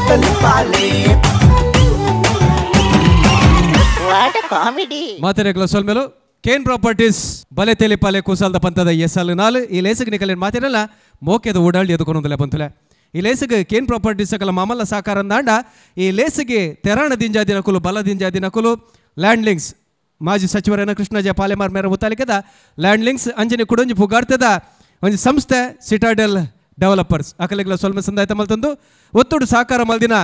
ತೆಲಿಪಾಲೆ ಮಾತೆರೆಗ್ಲ ಸೊಲ್ಮೆಲು ಕೇನ್ ಪ್ರಾಪರ್ಟೀಸ್ ಬಲೆ ತೆಲಿಪಾಲೆ ಕುಸಾಲ್ದ ಪಂತದ ಎಸ್ಎಲ್ ನಾಲ್ ಈ ಲೇಸಗ್ ನಿಕಲೇನ್ ಮಾತೆರಲ್ಲ ಮೋಕೆದ ಓಡಾಳಿ ಎದುಕೊನೊಂದುಲೆ ಬಂತುಲೆ ಈ ಲೇಸಗ್ ಕೇನ್ ಪ್ರಾಪರ್ಟೀಸ್ ಅಕಲ ಮಾಮಲ್ಲ ಸಾಕಾರ ಅಂದಾಂಡ ಈ ಲೇಸಿಗೆ ತೆರಾಣ ದಿಂಜಾದಿನಕುಲು ಬಲ ದಿಂಜಾದಿನಕುಲು ಲ್ಯಾಂಡ್ ಲಿಂಕ್ಸ್ ಮಾಜಿ ಸಚಿವರೇನ ಕೃಷ್ಣ ಜ ಪಾಲೆಮಾರ್ ಮೇರ ಮುತಾಲಿಕದ ಲ್ಯಾಂಡ್ ಲಿಂಕ್ಸ್ ಅಂಜನೆ ಕುಡೊಂಜಿ ಪುಗಾರ್ತದ ಒಂಜಿ ಸಂಸ್ಥೆ ಸಿಟಾಡೆಲ್ ಡೆವಲಪರ್ಸ್ ಅಕಲೆಗ್ಲ ಸೊಲ್ಮೆ ಸಂದಾಯ್ತ ಮಲ್ತಂದು ಒತ್ತುಡು ಸಾಕಾರ ಮಲ್ದಿನ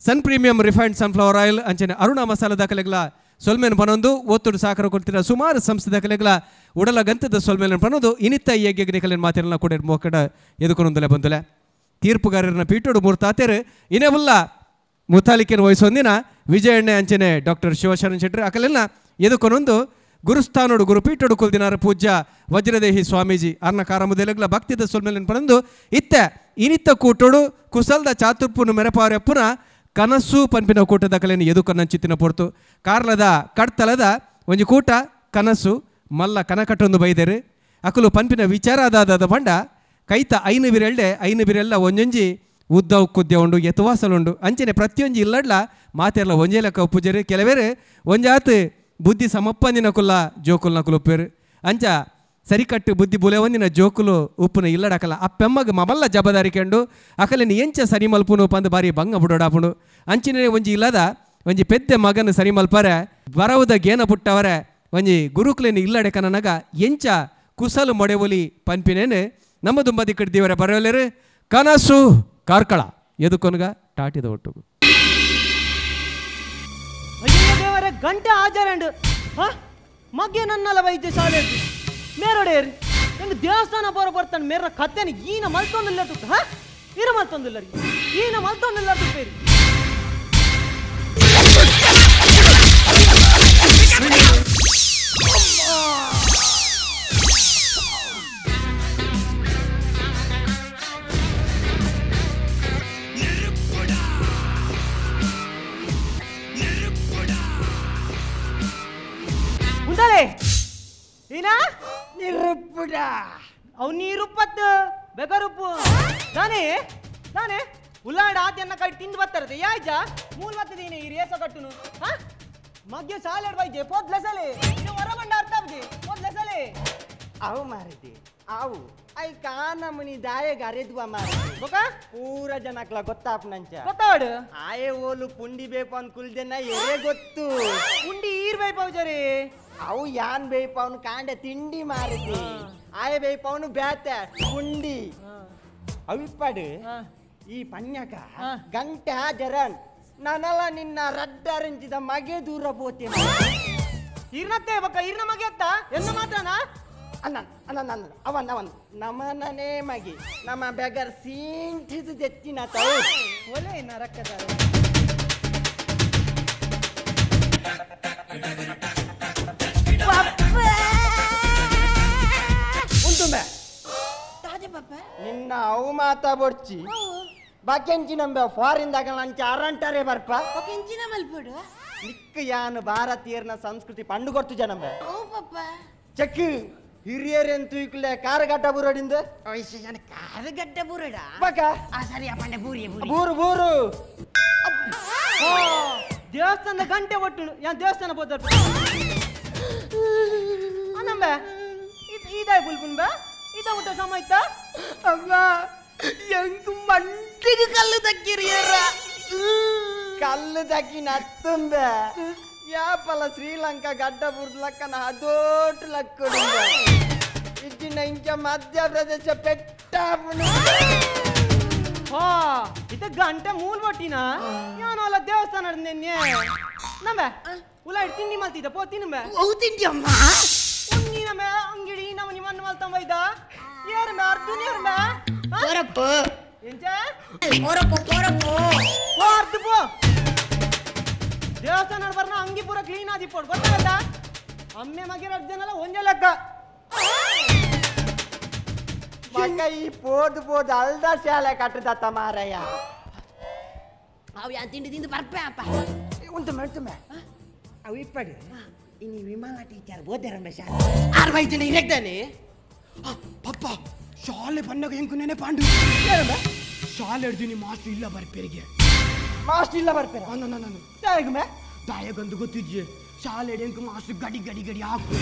Sun premium refined sunflower oil ಅಂಚನೆ ಅರುಣ ಮಸಾಲ ದಾಖಲೆಗಳ ಸೊಲ್ಮೆನ್ ಪನೊಂದು ಒತ್ತುಡು ಸಾಕಾರ ಕೊಡ್ತಿರ ಸುಮಾರು ಸಂಸ್ಥೆ ದಾಖಲೆಗಳ ಉಡಲ ಗಂತದ ಸೊಲ್ಮೆನ್ ಪನೊಂದು ಇನಿತ್ತ ಯಜ್ಞ ಮಾತಿರನ್ನ ಕೂಡ ಮೋಕಡ ಎದುಕೊನೊಂದುಲೆ ಬಂದುಲೆ ತೀರ್ಪುಗಾರರನ್ನ ಪೀಠೋಡು ಮೂರ್ತಾತೇರು ಇನೇವುಲ್ಲ ಮುತಾಲಿಕೆನ ವಹಿಸೊಂದಿನ ವಿಜಯಣ್ಣೆ ಅಂಚನೆ ಡಾಕ್ಟರ್ ಶಿವಶರಣ್ ಶೆಟ್ಟರ್ ಅಕಲೆಲ್ಲ ಎದುಕೊನೊಂದು ಗುರುಸ್ಥಾನೋಡು ಗುರುಪೀಠೋಡು ಕುಲ್ದಿನಾರ ಪೂಜ್ಯ ವಜ್ರದೇಹಿ ಸ್ವಾಮೀಜಿ ಅರ್ನ ಕಾರಮುದೆಲಗ್ಲ ಭಕ್ತಿದ ಸೊಲ್ಮೆನ್ ಪನೊಂದು ಇತ್ತ ಇನಿತ್ತ ಕೂಟೋಡು ಕುಸಲ್ದ ಚಾತುರ್ಪುನು ಮೆರಪಾರೆಪ್ಪುನ ಕನಸು ಪನ್ಪಿನ ಕೂಟದ ಕಲೆಯನ್ನು ಎದುಕನ್ನಂಚಿತ್ತಿನ ಪೊರ್ತು ಕಾರ್ಲದ ಕಡ್ತಲದ ಒಂಜಿ ಕೂಟ ಕನಸು ಮಲ್ಲ ಕನಕಟ್ಟೊಂದು ಬೈದೇರು ಅಕಲು ಪನ್ಪಿನ ವಿಚಾರ ಅದಾದ ಬಂಡ ಕೈತ ಐನು ಬಿರೆಲ್ಡೆ ಐನು ಬಿರೆಲ್ಲ ಒಂಜೊಂಜಿ ಉದ್ದ ಕುದ್ದೆ ಉಂಡು ಎತ್ತುವಾಸಲುಂಡು ಅಂಚನೆ ಪ್ರತಿಯೊಂಜಿ ಇಲ್ಲಡ್ಲ ಮಾತೆಲ್ಲ ಒಂಜೇ ಲೆಕ್ಕ ಉಪ್ಪುಜೇರು ಕೆಲವೇರು ಒಂಜಾತ್ ಬುದ್ಧಿ ಸಮಪ್ಪಂದಿನ ಕುಲ್ಲ ಜೋಕುಲ್ನ ಕುಲುಪ್ಪೇರು ಅಂಚ ಸರಿಕಟ್ಟು ಬುದ್ಧಿ ಬುಲೆವಂದಿನ ಜೋಕುಲು ಉಪ್ಪುನ ಇಲ್ಲಡಕಲ ಅಪ್ಪೆಮ್ಮಗ ಮಮಲ್ಲ ಜಬದಾರಿಕೆಂಡು ಅಕಲಿನ ಎಂಚ ಸರಿ ಮಲ್ಪುನು ಪಂದು ಬಾರಿ ಬಂಗ ಬುಡೋಡಾಪುಂಡು ಅಂಚಿನ ಒಂಜಿ ಇಲ್ಲದ ಒಂಜಿ ಪೆದ್ದೆ ಮಗನ ಸರಿ ಮಲ್ಪರೆ ಬರವುದ ಗೇನ ಪುಟ್ಟವರೆ ಒಂಜಿ ಗುರುಕುಲಿನ ಇಲ್ಲಡೆಕನನಗ ಎಂಚ ಕುಸಲು ಮೊಡೆವಲಿ ಪನ್ಪಿನೇನು ನಮ್ಮ ದುಂಬದಿ ಕಡ್ದಿವರೆ ಬರೆಯಲೇರು ಕನಸು ಕಾರ್ಕಳ ಎದುಕೊನಗ ಟಾಟಿದ ಒಟ್ಟುಗು ದೇವರೇ ಗಂಟೆ ಆಜರಂಡು ಮಗ್ಗೆ ನನ್ನಲ್ಲ ವೈದ್ಯ ಶಾಲೆ ಮೇರೋಡೇರಿ ನಂಗೆ ದೇವಸ್ಥಾನ ಬರೋ ಬರ್ತಾನೆ ಮೇರ ಕತ್ತೆನ ಈನ ಮಲ್ತೊಂದಿಲ್ಲ ತುಪ್ಪ ಹಾ ಈರ ಮಲ್ತೊಂದಿಲ್ಲ ರೀ ಈನ ಮಲ್ತೊಂದಿಲ್ಲ ತುಪ್ಪೇರಿ ಉಂದಾಲೆ ಏನ ನಿರುಪ್ಪುಡ ಅವು ನೀರುಪ್ಪತ್ತು ಬೆಗರುಪ್ಪು ತಾನೇ ತಾನೇ ಉಲ್ಲಾಡ ಆದ್ಯನ್ನ ಕೈ ತಿಂದು ಬರ್ತಾರದೆ ಯಾಯ್ಜ ಮೂಲ್ ಬರ್ತದೇನೆ ಈ ರೇಸ ಕಟ್ಟುನು ಹಾ ಮಗ್ಗೆ ಸಾಲೆಡ್ ಬೈಜೆ ಪೋದ್ಲೆಸಲೆ ಇದು ಹೊರಬಂಡ ಅರ್ಥ ಆಗಿದೆ ಪೋದ್ಲೆಸಲೆ ಅವು ಮಾರಿದೆ ಅವು I ಕಾನಮನಿ ದಾಯಗ ಅರೆದುವ ಮಾರಿದೆ ಬೊಕ ಪೂರ ಜನಕ್ಲ ಗೊತ್ತಾಪನಂಚ ಗೊತ್ತಾಡು ಆಯೆ ಓಲು ಪುಂಡಿ ಬೇಕು ಅನ್ ಕುಲ್ದೆನ ಎರೆ ಗೊತ್ತು ಪುಂಡಿ ಈರ್ ಬೈಪೌಜರಿ ಅವು ಯಾನ್ ಬೇಯ್ಪವನು ಕಾಂಡೆ ತಿಂಡಿ ಮಾರಿದೆ ಆಯೆ ಬೇಯ್ಪವನು ಬ್ಯಾತೆ ಪುಂಡಿ ಅವಿಪ್ಪಡು ಈ ಪನ್ಯಕ ಗಂಟೆ ಜರನ್ ನಾನಲ್ಲ ನಿನ್ನ ರಡ್ಡರಂಚಿದ ಮಗೆ ದೂರ ಪೋತೇನೆ ಈರ್ನತ್ತೆ ಬಕ್ಕ ಈರ್ನ ಮಗೆ ಅತ್ತ ಎನ್ನ ಮಾತ್ರನಾ ಅನ್ನ ಅನ್ನ ಅನ್ನ ಅವನ್ ಅವನ್ ನಮನನೇ ಮಗಿ ನಮ್ಮ ಬೆಗರ್ ಸೀಂಟಿದು ದೆತ್ತಿನ ತಾವು ಒಲೆ ನರಕದಾರ ಉಂಟುಂಬೆ ನಿನ್ನ ಅವು ಮಾತಾ ಬೊಡ್ಚಿ ಬಾಕೆಂಚಿ ನಂಬೆ ಫಾರಿನ್ ದಾಗ ನಂಚ ಅರಂಟಾರೆ ಬರ್ಪ ನಿಕ್ಕ ಯಾನು ಭಾರತೀಯರ್ನ ಸಂಸ್ಕೃತಿ ಪಂಡು ಕೊಡ್ತು ಜನಂಬೆ ಚೆಕ್ ಹಿರಿಯರೇನ್ ತೂಯ್ಕುಲೆ ಕಾರಗಡ್ಡ ಬೂರಡಿಂದ ಕಾರಗಡ್ಡ ಬೂರಡ ಬಕ ಸರಿ ಅಪ್ಪಂಡೆ ಬೂರಿ ಬೂರು ಬೂರು ದೇವಸ್ಥಾನದ ಗಂಟೆ ಒಟ್ಟು ಯಾನ್ ದೇವಸ್ಥಾನ ಬೋದ ಅನಂಬೆ ಇದಾಯ್ ಬುಲ್ಬುನ್ ಬಾ ಇದ ಊಟ ಸಮಯ್ತ ಅಮ್ಮ ಎಂಕು ಮಂಟಿಗೆ ಕಲ್ಲು ತಕ್ಕಿರಿಯರ ಕಲ್ಲು ತಕ್ಕಿ ನತ್ತುಂಬೆ ಯಾಪಲ ಶ್ರೀಲಂಕಾ ಗಡ್ಡ ಬುರ್ದು ಲಕ್ಕನ ಅದೋಟು ಲಕ್ಕಡು ಇಜ್ಜಿನ ಇಂಚ ಮಧ್ಯಪ್ರದೇಶ ಪೆಟ್ಟಾಪುನು ಹಾ ಇದ ಗಂಟೆ ಮೂಲ್ ಬಟ್ಟಿನ ಯಾನಲ್ಲ ದೇವಸ್ಥಾನ ನಿನ್ನೆ ನಂಬೆ ಉಲ್ಲ ಇಡ್ ತಿಂಡಿ ಮಲ್ತಿದ್ದ ಪೋ ತಿನ್ನುಂಬೆ ಅವು ತಿಂಡಿ ಅಮ್ಮ ಉನ್ನಿ ನಮೆ ಅಂಗಡಿ ನಮ್ಮ ನಿಮ್ಮನ್ನ ಮಲ್ತಂಬ ಇದ್ದ ಏರ್ ಮೇ ಅರ್ಧುನ್ ಏರ್ ಮೇ ಪೋರಪ್ಪು ಎಂಚ ಪೋರಪ್ಪು ಪೋರಪ್ಪು ಪೋ ಅರ್ಧ ಪೋ ದೇವಸ್ಥಾನ ಬರ್ನ ಅಂಗಿ ಪೂರ ಕ್ಲೀನ್ ಆದಿ ಪೋಡು ಗೊತ್ತಾಗತ್ತ ಅಮ್ಮೆ ಮಗಿರ ಅರ್ಜನಲ್ಲ ಒಂದೇ ಲೆಕ್ಕ ಮಗ ಈ ಪೋದು ಪೋದು ಅಲ್ದ ಶಾಲೆ ಕಟ್ಟದತ್ತ ಮಾರಯ್ಯ ಅವು ಯಾನ್ ತಿಂಡಿ ತಿಂದು ಬರ್ಪೆ ಅಪ್ಪ ಉಂಟುಮೆ ಉಂಟುಮೆ ಅವು ಇಪ್ಪಡು ಇನಿ ವಿಮಲಾ ಟೀಚರ್ ಬೋದೆ ರಮೇಶ ಆರು ವೈದ್ಯನ ಇರಗ್ದಾನೆ ಪಪ್ಪ ಶಾಲೆ ಪನ್ನಾಗ ಎಂಕು ನೆನೆ ಪಾಂಡು ಶಾಲೆ ಹಿಡ್ದೀನಿ ಮಾಸ್ಟರ್ ಇಲ್ಲ ಬರ್ಪೇರಿಗೆ ಮಾಸ್ಟರ್ ಇಲ್ಲ ಬರ್ಪೇರ ನಾನು ದಾಯಗಮೆ ದಾಯಗಂದು ಗೊತ್ತಿದ್ಯೆ ಶಾಲೆ ಎಂಕು ಮಾಸ್ಟರ್ ಗಡಿ ಗಡಿ ಗಡಿ ಹಾಕು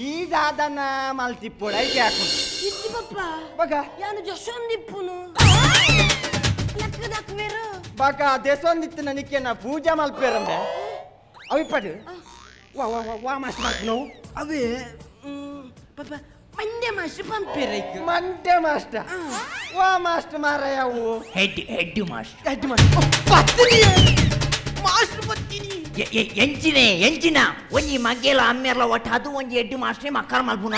ಈ ದಾದನ ಮಲ್ತಿಪ್ಪೋಡ ಐಕೆ ಹಾಕು ಇಜ್ಜಿ ಪಪ್ಪ ಬಗ ಯಾನು ಜೊಸೊಂದಿಪ್ಪುನು ಲಕ್ಕದಾಕ್ವೇರು ಬಗ ದೆಸೊಂದಿತ್ತು ನನಗೆ ನಾ ಪೂಜೆ ಮಲ್ಪೇರಂದೆ ಅವಿಪಡು ವಾ ವಾ ವಾ ವಾ ಮಾಸ್ಟರ್ ಮಾಡ್ತು ಅವೇ ಪಪ್ಪ ಮಂಡ್ಯ ಮಾಸ್ಟರ್ ಪಂಪೇರೈಕ್ ಮಂಡ್ಯ ಮಾಸ್ಟರ್ ವಾ ಮಾಸ್ಟರ್ ಮಾರಾಯವು head head master head master ಪತ್ನಿ ಮಾಸ್ಟರ್ ಪತ್ನಿ ಎಂಚಿನೆ ಎಂಚಿನ ಒಂಜಿ ಮಗ್ಗೆಲ ಅಮ್ಮೆರ್ಲ ಒಟ್ಟು ಅದು ಒಂಜಿ ಹೆಡ್ ಮಾಸ್ಟ್ರಿ ಮಕ್ಕಳ ಮಲ್ಪುನ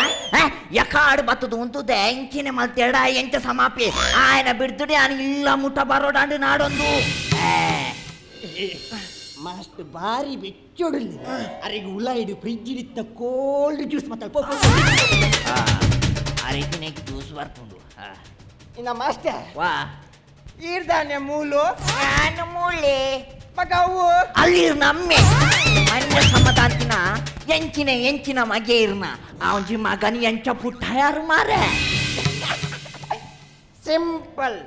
ಯಕಾಡು ಬತ್ತದು ಉಂತುದೆ ಎಂಚಿನೆ ಮಲ್ತೇಡ ಎಂಚ ಸಮಾಪಿ ಆಯನ ಬಿಡ್ದುಡೆ ಆನ ಇಲ್ಲ ಮುಟ್ಟ ಬರೋಡಾಂಡು ನಾಡೊಂದು ಮಾಸ್ಟರ್ ಬಾರಿ ಬೆಚ್ಚೊಡಲಿ ಅರೆಗೆ ಉಲಾಯಿಡು ಫ್ರಿಜ್ ಇತ್ತ ಕೋಲ್ಡ್ ಜ್ಯೂಸ್ ಮತ್ತೆ ಅರೆಗಿನ ಜ್ಯೂಸ್ ಬರ್ಪುಂಡು ಇನ್ನ ಮಾಸ್ಟರ್ ವಾ ಈರ್ದಾನೆ ಮೂಲು ನಾನು ಮೂಲೆ ಮಗವು ಅಲ್ಲಿರ್ ನಮ್ಮೆ ಮನ್ಯ ಸಮದಾಂತಿನ ಎಂಚಿನ ಎಂಚಿನ ಮಗೆ ಇರ್ನ ಅವನ್ಜಿ ಮಗನ ಎಂಚ ಪುಟ್ಟ ಯಾರು ಮಾರೆ ಸಿಂಪಲ್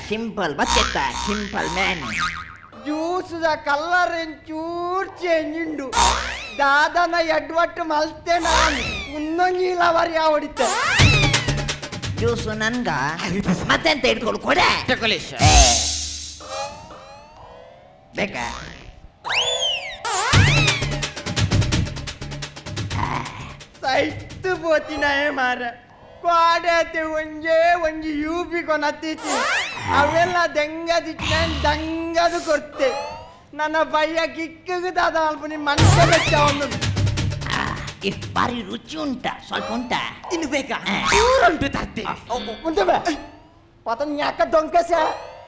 ಸಿಂಪಲ್ ಬತ್ತೆತ್ತ ಸಿಂಪಲ್ ಮ್ಯಾನ್ ಜ್ಯೂಸದ ಕಲ್ಲರ್ ಚೂರ್ ಚೇಂಜ್ ಉಂಡು ದಾದನ ಎಡ್ವಟ್ಟು ಮಲ್ತೆ ನಾನು ಇನ್ನೊಂದು ಲವರ್ ಯಾವ ಹೊಡಿತೆ ಜ್ಯೂಸು ನನ್ಗ ಮತ್ತೆಂತ ಇಟ್ಕೊಳ್ಳು ಕೊಡೆ ಬೇಕಾ ಸೈತು ಪೋತಿನಾಯೇ ಮಾರ ಕ್ವಾಡತೆ ಒಂಜೇ ಒಂಜಿ ಯೂಪಿ ಕೊನತ್ತೀಚಿ ಅವೆಲ್ಲ ದೆಂಗದಿಟ್ಟು ದಂಗದು ಕೊಡ್ತೆ ನನ್ನ ಬಯ್ಯ ಕಿಕ್ಕಿಗೆ ದಾದ ಅಲ್ಪ ನಿಮ್ಮ ಮನಸ್ಸೆ ಬೆಚ್ಚ ಒಂದು ಬಾರಿ ರುಚಿ ಉಂಟಾ ಸ್ವಲ್ಪ ಉಂಟಾ ಇನ್ನು ಬೇಕಾ ಉಂಟು ತರ್ತೆ ಉಂಟು ಪತನ್ ಯಾಕ ದೊಂಕಸ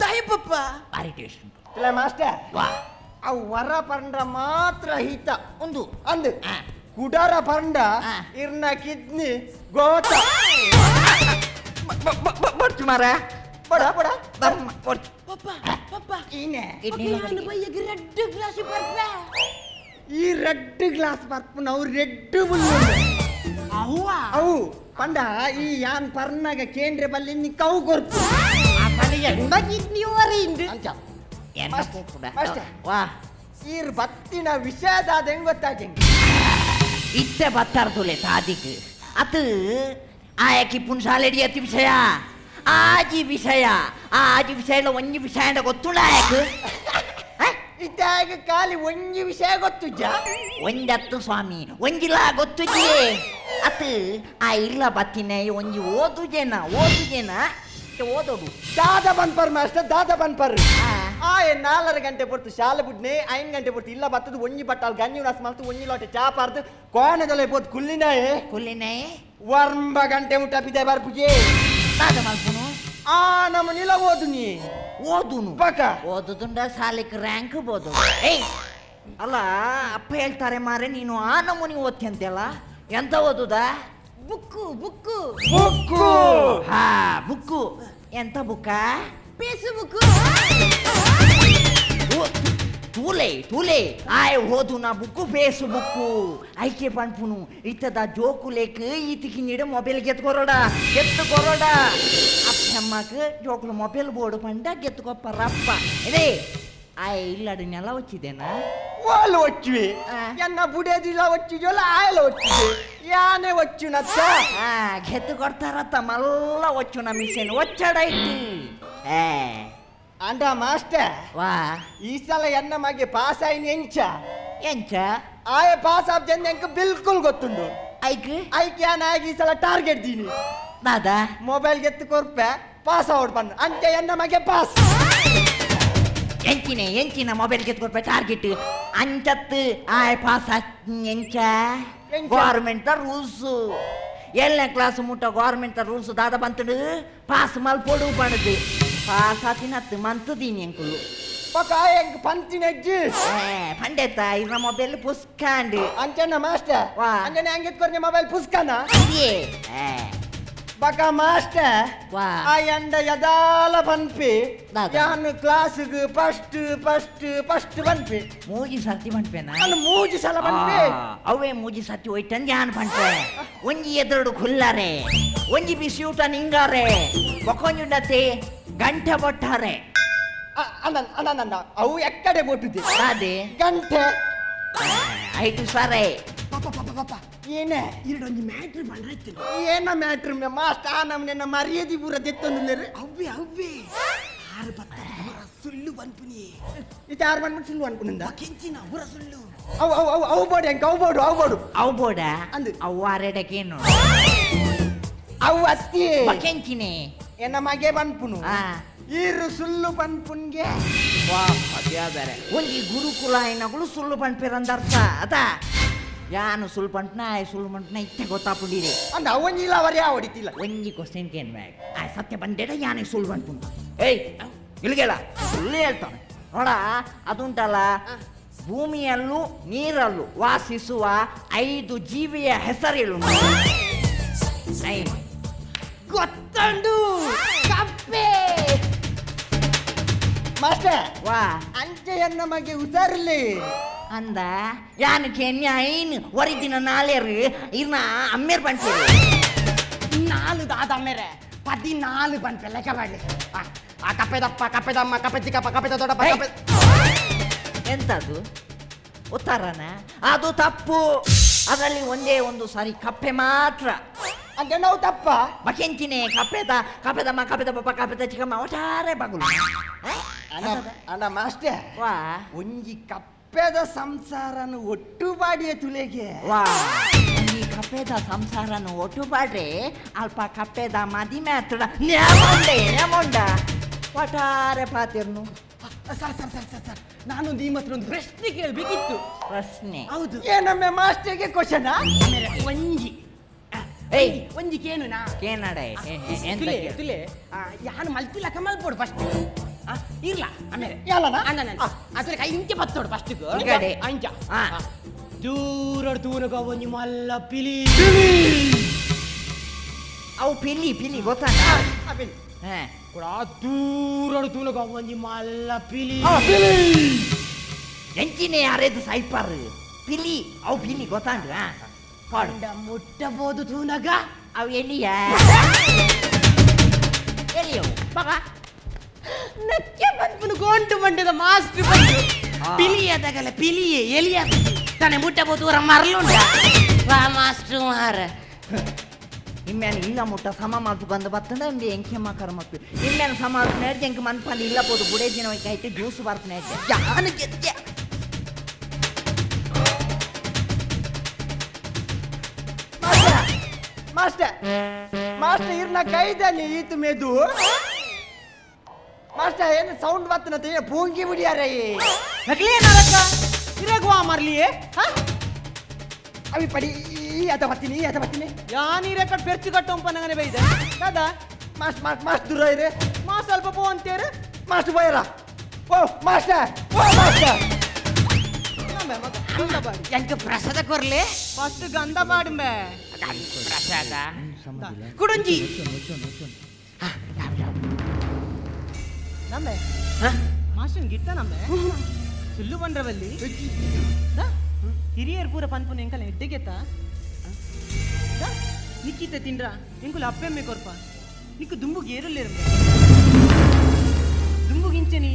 ತಾಯಿ ಪಪ್ಪ ಬಾರಿ ಟೇಸ್ಟ್ ಉಂಟು ಇಲ್ಲ ಮಾಸ್ಟರ್ ವಾ ಆ ವರ ಪಂಡ್ರ ಮಾತ್ರ ಹಿತ ಒಂದು ಅಂದು ಕುಡಾರ ಪಂಡ ಇರ್ನ ಕಿಡ್ನಿ ಗೋತ ಬರ್ಚು ಮಾರ ಬಡ ಬಡ ಪಪ್ಪ ಪಪ್ಪ ಈನೆ ರೆಡ್ ಗ್ಲಾಸ್ ಬರ್ಪ ಈ ರೆಡ್ ಗ್ಲಾಸ್ ಬರ್ಪು ನಾವು ರೆಡ್ ಬುಲ್ ಅವ್ವ ಅವು ಪಂಡ ಈ ಯಾನ್ ಪರ್ನಾಗ ಕೇಂದ್ರ ಬಲ್ಲಿ ನೀ ಕವು ಕೊರ್ಪು ಈರ್ ಬತ್ತಿನ ವಿಷಯದಾದ ಹೆಂಗ್ ಗೊತ್ತಾಗಿ ಇತ್ತೆ ಬತ್ತಾರ್ದುಲೆ ತಾದಿಗ್ ಅದು ಆಯಕಿ ಪುನ್ಸಾಲೆಡಿ ಅತಿ ವಿಷಯ ಆಜಿ ವಿಷಯ ಆಜಿ ವಿಷಯ ಇಲ್ಲ ಒಂಜಿ ವಿಷಯ ಅಂಡ ಗೊತ್ತುಂಡ ಆಯಕ್ ಇತ್ತಾಗ ಖಾಲಿ ಒಂಜಿ ವಿಷಯ ಗೊತ್ತುಜ್ಜ ಒಂಜತ್ತು ಸ್ವಾಮಿ ಒಂಜಿಲ ಗೊತ್ತುಜ್ಜಿಯೇ ಅತ್ ಆ ಇಲ್ಲ ಬತ್ತಿನ ಒಂಜಿ ಓದುಜೇನ ಓದುಜೇನ ಓದೋಡು ದಾದ ಬನ್ಪರ್ ಮಾಸ್ಟರ್ ದಾದ ಬನ್ಪರ್ ಆ 4 ಗಂಟೆ ಪೊರ್ತು ಶಾಲೆ ಬುಡ್ನೆ 5 ಗಂಟೆ ಪೊರ್ತು ಇಲ್ಲ ಬತ್ತದು ಒಂಜಿ ಬಟ್ಟಾಲ್ ಗಂಜಿ ಉಣಸ್ ಮಲ್ತು ಒಂಜಿ ಲೋಟೆ ಚಾ ಪಾರ್ದು ಕೋಣದಲ್ಲೇ ಪೋತು ಕುಲ್ಲಿನಾಯೆ ಕುಲ್ಲಿನಾಯೆ 9 ಗಂಟೆ ಮುಟ್ಟ ಬಿದೆ ಬರ್ಪುಜೆ ದಾದ ಮಲ್ಪುನು ಆ ನಮ್ಮ ನಿಲ ಓದು ನೀ ಓದುನು ಪಕ್ಕ ಓದುದುಂಡ ಶಾಲೆಗೆ ರ್ಯಾಂಕ್ ಬೋದು ಏಯ್ ಅಲ್ಲ ಅಪ್ಪ ಹೇಳ್ತಾರೆ ಮಾರೆ ನೀನು ಆ ನಮೂನಿ ಓದ್ತಿ ಅಂತೆಲ್ಲ ಎಂತ ಓದುದಾ ಬುಕ್ಕು ಬುಕ್ಕು ಬುಕ್ಕು ಹಾ ಬುಕ್ಕು ಎಂತ ಬುಕ್ಕ ಫೇಸ್ಬುಕ್ ತೂಲೆ ತೂಲೆ ಆಯ್ ಓದು ನಾ ಬುಕ್ಕು ಫೇಸ್ಬುಕ್ಕು ಐಕೆ ಪನ್ಪುನು ಇತ್ತದ ಜೋಕು ಲೇಕ್ ಈತಿకి ನೀಡು ಮೊಬೈಲ್ ಗೆತ್ಕೊರೋಡ ಗೆತ್ತುಕೊರೋಡ ಅಪ್ಪಮ್ಮಕ್ ಜೋಕುಲು ಮೊಬೈಲ್ ಬೋರ್ಡು ಪಂಡ ಗೆತ್ತುಕೊಪ್ಪರಪ್ಪ ಇದೇ ಆಯ್ ಇಲ್ಲಡು ನೆಲ వచ్చిದೇನಾ వాళ్ళు వచ్చివి ఎన్న బుడేదిలా వచ్చిజోల ఆయల వచ్చిది ಯಾನೆ వచ్చುನತ್ತ ಗೆತ್ತು ಕೊಡ್ತಾರತ್ತ ಮಲ್ಲ వచ్చುನ ಮಿಷನ್ వచ్చాడೈತಿ ಅಂಡ ಮಾಸ್ಟರ್ ವಾ ಈ ಸಲ ಎನ್ನ ಮಗೆ ಪಾಸ್ అయిన ಎಂಚ ಎಂಚ ಆಯ ಪಾಸ್ ಆಫ್ ಜನ ಎಂಕ ಬಿಲ್ಕುಲ್ ಗೊತ್ತುಂಡು ಐಕ್ ಐಕ್ ಯಾನ ಈ ಸಲ ಟಾರ್ಗೆಟ್ ದೀನಿ ದಾದಾ ಮೊಬೈಲ್ ಗೆತ್ತು ಕೊರ್ಪೆ ಪಾಸ್ ಔಟ್ ಬಂದು ಅಂಚೆ ಎನ್ನ ಮಗೆ ಪಾಸ್ ಎಂಚಿನ ಎಂಚಿನ ಮೊಬೈಲ್ ಗೆತ್ತು ಟಾರ್ಗೆಟ್ ಅಂಚತ್ತು ಆಯ್ ಪಾಸ್ ಎಂಚ ಗೌರ್ಮೆಂಟ್ ರೂಲ್ಸ್ ಏಳನೇ ಕ್ಲಾಸ್ ಮುಟ್ಟ ಗೌರ್ಮೆಂಟ್ ರೂಲ್ಸ್ ದಾದ ಬಂತಡು ಪಾಸ್ ಮಲ್ಪೋಡು ಪಣದು ಪಾಸ್ ಆತಿನತ್ತು ಮಂತದೀನಿ ಎಂಕುಲು ಪಕ್ಕ ಎಂಕ್ ಪಂತಿನ ಅಜ್ಜಿ ಪಂಡೆತ್ತ ಇರ ಮೊಬೈಲ್ ಪುಸ್ಕಾಂಡು ಅಂಚನ ಮಾಸ್ಟರ್ ವಾ ಅಂಚನೆ ಹಂಗೆತ್ ಕೊರ್ನೆ ಮೊಬೈಲ್ ಪುಸ್ಕಾನ ಇದೇ ಬಕ ಮಾಸ್ಟರ್ ಆ ಎಂಡ ಯದಾಲ ಪನ್ಪಿ ಯಾನು ಕ್ಲಾಸ್ಗೆ ಫಸ್ಟ್ ಫಸ್ಟ್ ಫಸ್ಟ್ ಪನ್ಪಿ ಮೂಜಿ ಸರ್ತಿ ಪನ್ಪೇನಾ ನಾನು ಮೂಜಿ ಸಲ ಪನ್ಪಿ ಅವೇ ಮೂಜಿ ಸರ್ತಿ ಹೋಯ್ತಂದು ಯಾನು ಪನ್ಪೆ ಒಂಜಿ ಎದುರುಡು ಖುಲ್ಲಾರೆ ಒಂಜಿ ಬಿಸಿಯೂಟ ನಿಂಗಾರೆ ಬೊಕೊಂಜುಂಡತೆ ಗಂಟೆ ಬೊಟ್ಟಾರೆ ಅಣ್ಣ ಅವು ಎಕ್ಕಡೆ ಬೊಟ್ಟುದೆ ಅದೇ ಗಂಟೆ ಆಯ್ತು ಸರೇ ಪಾಪ ಪಾಪ ಪಾಪ ಏನೇ ಎರಡೊಂದು ಮ್ಯಾಟ್ರ್ ಬಂದ್ರಾಯ್ತು ಏನ ಮ್ಯಾಟ್ರ್ ಮಾಸ್ಟರ್ ಆ ನಮ್ಮನ್ನ ಮರ್ಯಾದೆ ಪೂರ ದೆತ್ತೊಂದುಲ್ಲೇರು ಅವ್ವೆ ಅವ್ವೆ ಆರು ಬತ್ತ ಊರ ಸುಳ್ಳು ಬನ್ಪುನಿ ಇದು ಆರು ಬಂದ್ಬಿಟ್ಟು ಸುಳ್ಳು ಅನ್ಪುನಿಂದ ಕೆಂಚಿನ ಊರ ಸುಳ್ಳು ಅವು ಅವು ಅವು ಅವು ಬೋಡು ಹೆಂಗೆ ಅವು ಬೋಡು ಅವು ಬೋಡು ಅವು ಬೋಡ ಅಂದು ಅವು ಆರೆಡಕೇನು ಅವು ಅತ್ತಿ ಕೆಂಚಿನಿ ಎನ್ನ ಮಗೆ ಬನ್ಪುನು ಈರು ಸುಳ್ಳು ಪನ್ಪುನ್ಗೆ ಒಂಜಿ ಗುರುಕುಲ అయినಗಳು ಸುಳ್ಳು ಪನ್ಪಿರಂದ ಅರ್ಥ ಅದ ಯಾನು ಸುಳ್ಳು ಪಂಟ್ನ ಸುಳ್ಳು ಪಂಟ್ನ ಇತ್ತೆ ಗೊತ್ತಾಪುಂಡಿರಿ ಅಂದ ಒಂಜಿ ಇಲ್ಲ ಅವರೇ ಹೊಡಿತಿಲ್ಲ ಒಂಜಿ ಕ್ವಶನ್ ಕೇನ್ ಬ್ಯಾಗ್ ಆ ಸತ್ಯ ಬಂದೇಡ ಯಾನೆ ಸುಳ್ಳು ಪನ್ಪುನು ಏಯ್ ಇಲ್ಲಿಗೆಲ್ಲ ಸುಳ್ಳು ಹೇಳ್ತಾನೆ ನೋಡ ಅದುಂಟಲ್ಲ ಭೂಮಿಯಲ್ಲೂ ನೀರಲ್ಲೂ ವಾಸಿಸುವ 5 ಜೀವಿಯ ಹೆಸರೇಳು ಗೊತ್ತಂಡು ಕಪ್ಪೆ ಮಾಸ್ಟರ್ ವಾ ಅಂಚೆಯನ್ನ ಮಗೆ ಹುಷಾರಿಲ್ಲಿ ಅಂದ ಯಾನು ಕೆನ್ಯ ಐನ್ ಒರಿದಿನ ನಾಲೇರು ಇರ್ನ ಅಮ್ಮೇರ್ ಬಂತೀರಿ ನಾಲು ದಾದ ಅಮ್ಮೇರೆ 14 ಬಂಪೆ ಲೆಕ್ಕ ಮಾಡಲಿ ಆ ಕಪ್ಪೆದಪ್ಪ ಕಪ್ಪೆದಮ್ಮ ಕಪ್ಪೆ ಚಿಕ್ಕಪ್ಪ ಕಪ್ಪೆದ ದೊಡ್ಡಪ್ಪ ಕಪ್ಪೆ ಎಂತದು ಉತ್ತರನ ಅದು ತಪ್ಪು ಅದರಲ್ಲಿ ಒಂದೇ ಒಂದು ಸಾರಿ ಕಪ್ಪೆ ಮಾತ್ರ ಅಂದ್ರೆ ನಾವು ತಪ್ಪ ಬಕೆಂಚಿನೇ ಕಪ್ಪೆದ ಕಪ್ಪೆದಮ್ಮ ಕಪ್ಪೆದಪ್ಪ ಕಪ್ಪೆದ ಚಿಕ್ಕಮ್ಮ ಒಟ್ಟಾರೆ ಬಗುಲು ಅಣ್ಣ ಮಾಸ್ಟರ್ ವಾ ಒಂಜಿ ಕಪ್ಪೆದ ಸಂಸಾರನ ಒಟ್ಟು ಬಾಡಿಯ ತುಲೆಗೆ ವಾ ಈ ಕಪ್ಪೆದ ಸಂಸಾರನ ಒಟ್ಟು ಬಾಡ್ರೆ ಅಲ್ಪ ಕಪ್ಪೆದ ಮದಿಮೆ ಹತ್ರ ನ್ಯಾಮೊಂಡೆ ನ್ಯಾಮೊಂಡ ಒಟ್ಟಾರೆ ಪಾತಿರ್ನು sir sir sir sir sir ನಾನೊಂದು ಈ ಮಾತ್ರ ಒಂದು ಪ್ರಶ್ನೆ ಕೇಳಬೇಕಿತ್ತು ಪ್ರಶ್ನೆ ಹೌದು ಏನಮ್ಮ ಮಾಸ್ಟರ್ಗೆ ಕ್ವಶನ್ ಒಂಜಿ ಏಯ್ ಒಂಜಿ ಕೇನುನಾ ಕೇನಡೆ ತುಲೆ ತುಲೆ ಯಾನು ಮಲ್ತಿಲ್ಲ ಕಮಲ್ಪೋಡು ಫಸ್ಟ್ ಇರ್ಲ ಆಮೇಲೆ ಅಣ್ಣ ಅದ್ರ ಕೈ ಇಂಚೆ ಬತ್ತೋಡು ಫಸ್ಟ್ ಅಂಚ ದೂರ ದೂರಗ ಒಂಜಿ ಮಲ್ಲ ಪಿಲಿ ಅವು ಪಿಲಿ ಪಿಲಿ ಗೊತ್ತಾ ಕೂಡ ದೂರ ದೂರಗ ಒಂಜಿ ಮಲ್ಲ ಪಿಲಿ ಎಂಚಿನೇ ಯಾರೇದು ಸಾಯ್ಪಾರು ಪಿಲಿ ಅವು ಪಿಲಿ ಗೊತ್ತಾಂಡ್ರ ಪಂಡ ಮುಟ್ಟಬಹುದು ತೂನಗ ಅವು ಎಲ್ಲಿಯ ಎಲ್ಲಿಯವು ಬಗ ನಕ್ಕೆ ಬಂದ್ಪುನು ಗೋಂಟು ಮಂಡದ ಮಾಸ್ಟರ್ ಬಂದು ಪಿಲಿಯದಗಲ ಪಿಲಿಯೇ ಎಲಿಯ ತಾನೆ ಮುಟ್ಟಬಹುದು ಊರ ಮರಲುಂಡ ವಾ ಮಾಸ್ಟರ್ ಮಾರ ಇಮ್ಮೇಲೆ ಇಲ್ಲ ಮುಟ್ಟ ಸಮ ಮಾಡ್ತು ಬಂದು ಬತ್ತಂದ ಇಂಬೆ ಎಂಕೆ ಮಾಕರ ಮಕ್ಕು ಇಮ್ಮೇಲೆ ಸಮ ಮಾಡ್ತು ಎಂಕ್ ಮನ್ಪಂದು ಇಲ್ಲ ಪೋದು ಬುಡೇ ದಿನ ಆಯ್ತು ಜ್ಯೂಸ್ ಬರ್ತಾನೆ ಯಾನು ಗೆದ್ದೆ ಮಾಸ್ಟರ್ ಮಾಸ್ಟರ್ ಇರ್ನ ಕೈದಲ್ಲಿ ಈತು ಮೆದು ಮಾಸ್ಟರ್ ಏನು ಸೌಂಡ್ ಬತ್ತನ ಪೂಂಗಿ ಬಿಡಿಯಾರೇ ನಕಲಿ ಏನಕ್ಕ ಇರಗುವ ಮರ್ಲಿಯೇ ಅವಿ ಪಡಿ ಅದ ಬರ್ತೀನಿ ಅದ ಬರ್ತೀನಿ ಯಾ ನೀರೇ ಕಟ್ ಪೆರ್ಚು ಕಟ್ಟೊಂಪ ನಂಗನೆ ಬೈದೆ ದಾದಾ ಮಾಸ್ಟ್ ಮಾಸ್ಟ್ ಮಾಸ್ಟ್ ದೂರ ಇದೆ ಮಾ ಸ್ವಲ್ಪ ಪೋ ಅಂತೇರು ಮಾಸ್ಟ್ ಬೋಯರ ಓ ಮಾಸ್ಟರ್ ಓ ಮಾಸ್ಟರ್ ಎಂಕ ಪ್ರಸಾದ ಕೊರ್ಲೆ ಫಸ್ಟ್ ಗಂಧ ಬಾಡುಂಬೆ ಪ್ರಸಾದ ಕುಡಂಜಿ ನಂಬೆ ಮಾಸ್ಟರ್ ಗಿಟ್ಟ ನಂಬೆ ಸುಳ್ಳು ಬಂದ್ರವಲ್ಲಿ ಹಿರಿಯರ್ ಪೂರ ಪನ್ಪುನ ಎಂಕಲ ಎಡ್ಡೆಗೆತ್ತ ನಿಕ್ಕಿತ ತಿಂಡ್ರ ಎಂಕುಲ ಅಪ್ಪೆಮ್ಮೆ ಕೊರ್ಪ ನಿಕ್ಕು ದುಂಬುಗೆ ಏರುಲ್ಲೇರಂಬೆ ದುಂಬುಗಿಂಚೆ ನೀ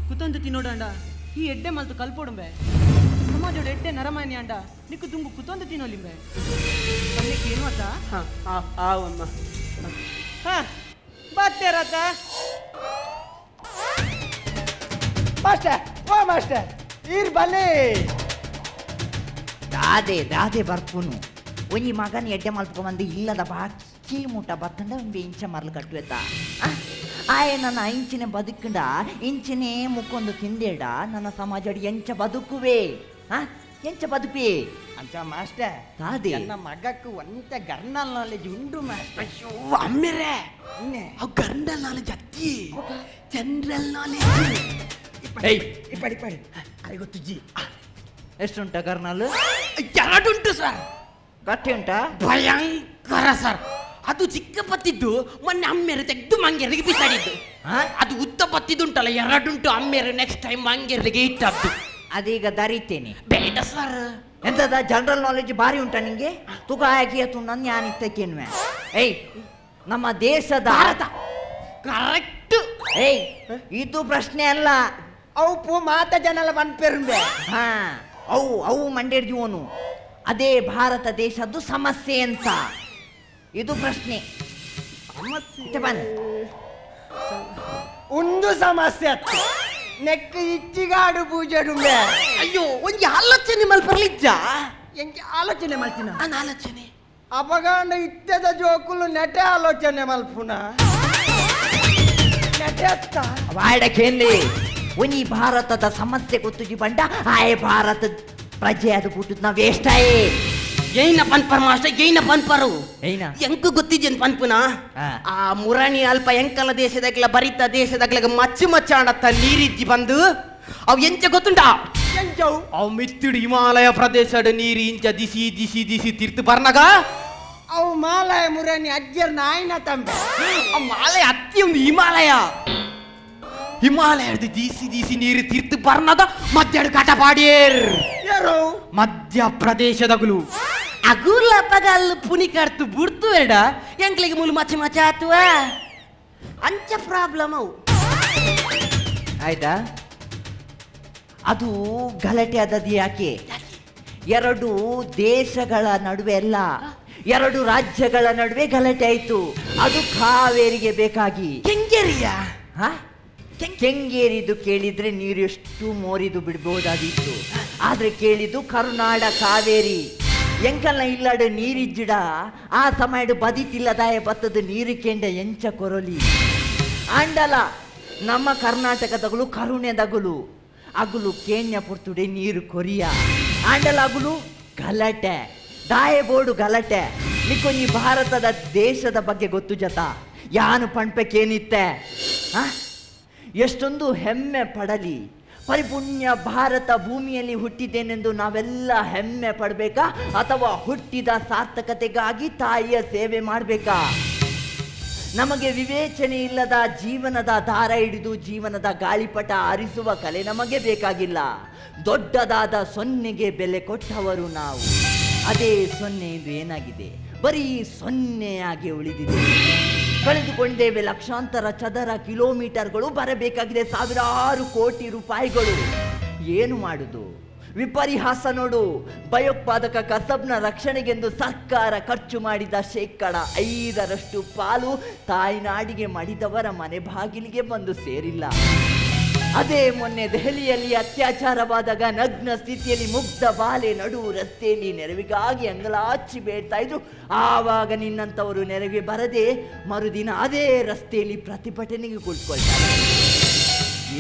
ಕುತಂದು ತಿನ್ನೋಡಂಡ ಈ ಎಡ್ಡೆ ಮಲ್ತು ಕಲ್ಪೋಡುಂಬೆ ಸಮಾಜೋಡು ಎಡ್ಡೆ ನರಮಾನಿ ಅಂಡ ನಿಕ್ಕು ದುಂಬು ಕುತಂದು ತಿನ್ನೋಲಿಂಬೆ ಪನ್ನೆಕ್ಕೆ ಏನು ಅತ್ತ ಆವಮ್ಮ ಹಾ ಬತ್ತೇರತ್ತ ಮಾಸ್ಟರ್ ಓ ಮಾಸ್ಟರ್ ಈರ್ ಬಲೆ ದಾದೆ ದಾದೆ ಬರ್ಪುನು ಒಂಜಿ ಮಗನ ಎಡ್ಡೆ ಮಲ್ತ್ಕೊಂಬಂದು ಇಲ್ಲದ ಬಾಕಿ ಮುಟ್ಟ ಬತ್ತಂಡ ಒಂಬೆ ಇಂಚ ಮರಲು ಕಟ್ಟುವೆತ್ತ ಆಯೆ ನನ್ನ ಇಂಚಿನ ಬದುಕಂಡ ಇಂಚಿನೇ ಮುಕ್ಕೊಂದು ತಿಂದೇಡ ನನ್ನ ಸಮಾಜ ಎಂಚ ಬದುಕುವೆ ಎಂಚ ಬದುಕುವೆ ಅಂಚ ಮಾಸ್ಟರ್ ದಾದೆ ನನ್ನ ಮಗಕ್ಕೆ ಒಂತ ಗರ್ನಲ್ ನಾಲೆಜ್ ಉಂಡು ಮಾಸ್ಟರ್ ಅಯ್ಯೋ ಅಮ್ಮಿರೇ ಅವು ಗರ್ನಲ್ ನಾಲೆಜ್ ಅತ್ತಿ ಜನರಲ್ ನಾಲೆಜ್ ಏಯ್ ಇಪ್ಪಡಿ ಇಪ್ಪಡಿ ಅರೆ ಗೊತ್ತು ಜಿ ಎಷ್ಟುಂಟ ಕರ್ನಲ್ ಎರಡುಂಟು ಸರ್ ಗಟ್ಟಿ ಉಂಟಾ ಭಯಂಕರ ಸರ್ ಅದು ಚಿಕ್ಕ ಪತ್ತಿದ್ದು ಮೊನ್ನೆ ಅಮ್ಮೇರು ತೆಗೆದು ಮಂಗೇರಿಗೆ ಬಿಸಾಡಿದ್ದು. ಅದು ಉದ್ದ ಪತ್ತಿದ್ದುಂಟಲ್ಲ ಎರಡುಂಟು, ಅಮ್ಮೇರು ನೆಕ್ಸ್ಟ್ ಟೈಮ್ ಮಂಗೇರಿಗೆ ಇಟ್ಟದ್ದು. ಅದೀಗ ದರಿತೇನೆ. ಬೇಡ ಸರ್. ಎಂತದ ಜನರಲ್ ನಾಲೆಜ್ ಭಾರಿ ಉಂಟಾ ನಿಂಗೆ? ತುಗ ಹಾಕಿ ಅದು ನನ್ನ ಯಾನಿತ್ತಕ್ಕೇನ್ವೆ. ಏಯ್ ನಮ್ಮ ದೇಶದ ಭಾರತ ಕರೆಕ್ಟ್. ಏಯ್ ಇದು ಪ್ರಶ್ನೆ ಅಲ್ಲ. ಅವು ಮಾತ ಜನಲ ಪನ್ಪೆರುಂಬೆ. ಹಾ ಅವು ಅವು ಮಂಡೇರ್ಜುವನು ಅದೇ ಭಾರತ ದೇಶದ್ದು ಸಮಸ್ಯೆ ಅಂತ ಇದು ಪ್ರಶ್ನೆ. ಒಂದು ಸಮಸ್ಯೆ ಅತ್ತು ನೆಕ್ ಇಚ್ಚಿಗಾಡು ಪೂಜೆಡುಂಬೆ. ಅಯ್ಯೋ ಒಂಜಿ ಆಲೋಚನೆ ಮಲ್ಪರ್ಲಿಜ್ಜ? ಎಂಚ ಆಲೋಚನೆ ಮಲ್ತಿನ? ಆಲೋಚನೆ ಅಪಗಾಂಡ ಇತ್ತದ ಜೋಕುಲು ನೆಟೆ ಆಲೋಚನೆ ಮಲ್ಪುನ ನೆಟೆ ಅತ್ತ ವಾಡಕೇಂದಿ ಒಂಜಿ ಭಾರತದ ಸಮಸ್ಯೆ ಗೊತ್ತುಜಿ ಬಂಡ ಆಯ್ ಭಾರತ ಪ್ರಜೆ ಅದು ಪುಟ್ಟುದ್ ನಾವು ವೇಸ್ಟಾಯೇ. ಏನ ಪನ್ಪರ್ ಮಾಸ್ಟರ್, ಏನ ಪನ್ಪರು ಏನ ಎಂಕು ಗೊತ್ತಿದ್ದೇನು ಪನ್ಪುನ? ಆ ಮುರಣಿ ಅಲ್ಪ ಎಂಕಲ ದೇಶದಾಗ್ಲ ಬರಿತ ದೇಶದಾಗ್ಲಾಗ ಮಚ್ಚು ಮಚ್ಚಾಣತ್ತ ನೀರಿಜ್ಜಿ ಬಂದು ಅವು ಎಂಚ ಗೊತ್ತುಂಟಾ? ಎಂಚವು ಅವು ಮಿತ್ತಿಡು ಹಿಮಾಲಯ ಪ್ರದೇಶದ ನೀರು ಇಂಚ ದಿಸಿ ದಿಸಿ ದಿಸಿ ತೀರ್ತು ಬರ್ನಗ ಅವು ಮಾಲಯ ಮುರಣಿ ಅಜ್ಜರ್ ನಾಯಿನ ತಂಬೆ. ಆ ಮಾಲಯ ಅತ್ತಿ ಒಂದು ಹಿಮಾಲಯ, ಹಿಮಾಲಯದ ದಿಸಿ ದಿಸಿ ನೀರು ತೀರ್ತು ಬರ್ನಗ ಮಧ್ಯಾಹ್ನ ಕಟಪಾಡಿಯೇರ್ ಮಧ್ಯ ಪ್ರದೇಶದಗುಲು ಅಗುಲ ಪಗಲ್ ಪುನಿಕರ್ತು ಬುಡ್ತು ಬೇಡ ಎಂಕ್ಲಿಗೆ ಮುಲು ಮಚ್ಚ ಮಚ್ಚ ಆತುವ ಅಂಚ ಪ್ರಾಬ್ಲಮ್ ಅವು. ಆಯ್ತಾ? ಅದು ಗಲಾಟೆ ಆದದ್ದು ಯಾಕೆ? ಎರಡು ದೇಶಗಳ ನಡುವೆ ಅಲ್ಲ, ಎರಡು ರಾಜ್ಯಗಳ ನಡುವೆ ಗಲಾಟೆ ಆಯಿತು. ಅದು ಕಾವೇರಿಗೆ ಬೇಕಾಗಿ. ಕೆಂಗೇರಿಯ? ಹಾ ಕೆಂಗೇರಿದು ಕೇಳಿದ್ರೆ ನೀರು ಎಷ್ಟು ಮೋರಿದು ಬಿಡ್ಬೋದಾಗಿತ್ತು. ಆದ್ರೆ ಕೇಳಿದ್ದು ಕರುನಾಡ ಕಾವೇರಿ. ಎಂಕಲ್ನ ಇಲ್ಲಾಡು ನೀರಿಜ್ಜಿಡ ಆ ಸಮಯಡು ಬದಿತಿಲ್ಲದಾಯ ಬತ್ತದ ನೀರು ಕೆಂಡ ಎಂಚ ಕೊರಲಿ ಆಂಡಲ. ನಮ್ಮ ಕರ್ನಾಟಕದಗಳು ಕರುಣೆದಗುಲು ಅಗುಲು ಕೇಣ್ಯ ಪುರ್ತುಡೆ ನೀರು ಕೊರಿಯ ಆಂಡಲ ಅಗುಲು ಗಲಾಟೆ ದಾಯ ಬೋಡು ಗಲಾಟೆ. ನಿಕ್ಕೊಂಜಿ ಭಾರತದ ದೇಶದ ಬಗ್ಗೆ ಗೊತ್ತು ಜತ ಯಾನು ಪಣ್ಪೆಕೇನಿತ್ತೆ? ಎಷ್ಟೊಂದು ಹೆಮ್ಮೆ ಪಡಲಿ. ಪರಿಪುಣ್ಯ ಭಾರತ ಭೂಮಿಯಲ್ಲಿ ಹುಟ್ಟಿದ್ದೇನೆಂದು ನಾವೆಲ್ಲ ಹೆಮ್ಮೆ ಪಡಬೇಕಾ ಅಥವಾ ಹುಟ್ಟಿದ ಸಾರ್ಥಕತೆಗಾಗಿ ತಾಯಿಯ ಸೇವೆ ಮಾಡಬೇಕಾ? ನಮಗೆ ವಿವೇಚನೆ ಇಲ್ಲದ ಜೀವನದ ದಾರ ಹಿಡಿದು ಜೀವನದ ಗಾಳಿಪಟ ಆರಿಸುವ ಕಲೆ ನಮಗೆ ಬೇಕಾಗಿಲ್ಲ. ದೊಡ್ಡದಾದ ಸೊನ್ನೆಗೆ ಬೆಲೆ ಕೊಟ್ಟವರು ನಾವು. ಅದೇ ಸೊನ್ನೆ ಇಂದು ಏನಾಗಿದೆ? ಬರೀ ಸೊನ್ನೆಯಾಗಿ ಉಳಿದಿದೆ. ಕಳೆದುಕೊಂಡೇವೆ ಲಕ್ಷಾಂತರ ಚದರ ಕಿಲೋಮೀಟರ್ಗಳು, ಬರಬೇಕಾಗಿದೆ ಸಾವಿರಾರು ಕೋಟಿ ರೂಪಾಯಿಗಳು. ಏನು ಮಾಡುದು? ವಿಪರಿಹಾಸ ನೋಡು. ಭಯೋತ್ಪಾದಕ ಕಸಬ್ನ ರಕ್ಷಣೆಗೆಂದು ಸರ್ಕಾರ ಖರ್ಚು ಮಾಡಿದ 5% ಪಾಲು ತಾಯ್ನಾಡಿಗೆ ಮಡಿದವರ ಮನೆ ಬಾಗಿಲಿಗೆ ಬಂದು ಸೇರಿಲ್ಲ. ಅದೇ ಮೊನ್ನೆ ದೆಹಲಿಯಲ್ಲಿ ಅತ್ಯಾಚಾರವಾದಾಗ ನಗ್ನ ಸ್ಥಿತಿಯಲ್ಲಿ ಮುಗ್ಧ ಬಾಲೆ ನಡು ರಸ್ತೆಯಲ್ಲಿ ನೆರವಿಗಾಗಿ ಅಂಗಲಾಚಿ ಬೇಡ್ತಾ ಇದ್ರು. ಆವಾಗ ನಿನ್ನಂಥವರು ನೆರವಿಗೆ ಬರದೆ ಮರುದಿನ ಅದೇ ರಸ್ತೆಯಲ್ಲಿ ಪ್ರತಿಭಟನೆಗೆ ಕುಳಿತುಕೊಳ್ತಾರೆ.